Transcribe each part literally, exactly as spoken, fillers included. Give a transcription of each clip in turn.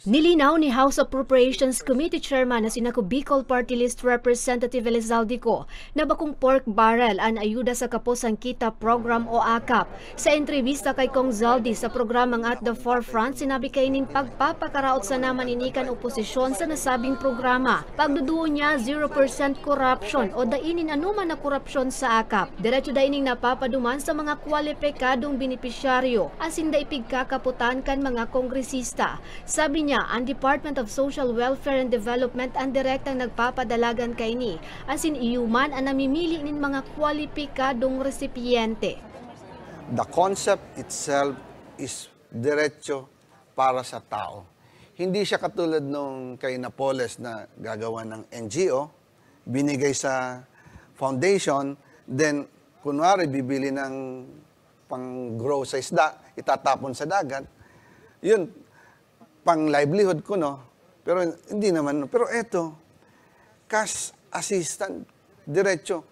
Nilinaw ni House Appropriations Committee Chairman na si Ako Bicol Party List Representative Elizalde Co na bakong pork barrel an ayuda sa Kapos Ang Kita Program o akap. Sa entrebista kay Cong Zaldy sa programang At the Forefront, sinabi kaining pagpapakaraot sana man ini kan oposisyon sa nasabing programa. Pagduduon niya, zero percent corruption o dai nin anoman na korupsyon sa akap. Diretso dai ning napapaduman sa mga kwalipikadong benepisyaryo, asin dai pigkakapotan kan mga kongresista. Sabi niya, ang Department of Social Welfare and Development ang direktang nagpapadalagan kaini, asin iyo man ang namimili nin mga kwalipikadong resipiyente. The concept itself is diretso para sa tao. Hindi siya katulad nung kay Napoles na gagawa ng N G O, binigay sa foundation, then kunwari bibili ng pang-grow sa isda, itatapon sa dagat. Yun, pang livelihood ko, no? Pero hindi naman, no? Pero eto, cash assistant, diretso.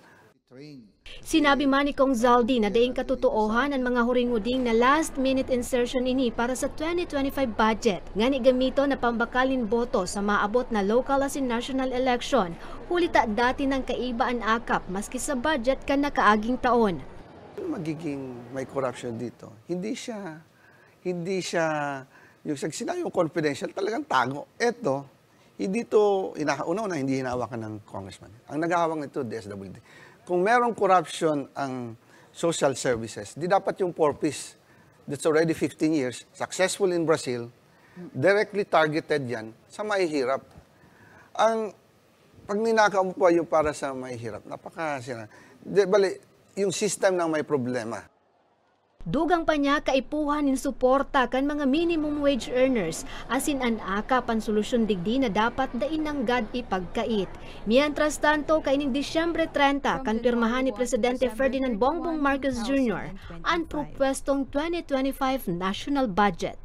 Sinabi man ni Cong Zaldy na daing katotoohan an mga huring-huding na last-minute insertion ini para sa twenty twenty-five budget, ngani gamiton na pambakal nin boto sa maabot na local asin national election, huli ta dati nang kaiba an akap maski sa budget kan nakaaging taon. Magiging may corruption dito. Hindi siya, hindi siya, yung sa sinayong confidential, talagang tago. Eto, hindi to, hinaha- una-una, hindi hinahawakan ng congressman. Ang naghahawak nito, D S W D. Kung merong corruption ang social services, di dapat yung four Ps that's already fifteen years, successful in Brazil, directly targeted yan sa mahihirap. Ang pag ninakaw mo pa yung para sa mahihirap, napaka sira. Di, bali, yung system nang may problema. Dugang pa niya kaipuhan nin suporta kan mga minimum wage earners, asin an akap an solusyon digdi na dapat dai nanggad ipagkait. Mientras tanto, kaining Disyembre treinta, kan pirmahan ni Presidente Ferdinand Bongbong Marcos Junior an propwestong twenty twenty-five national budget.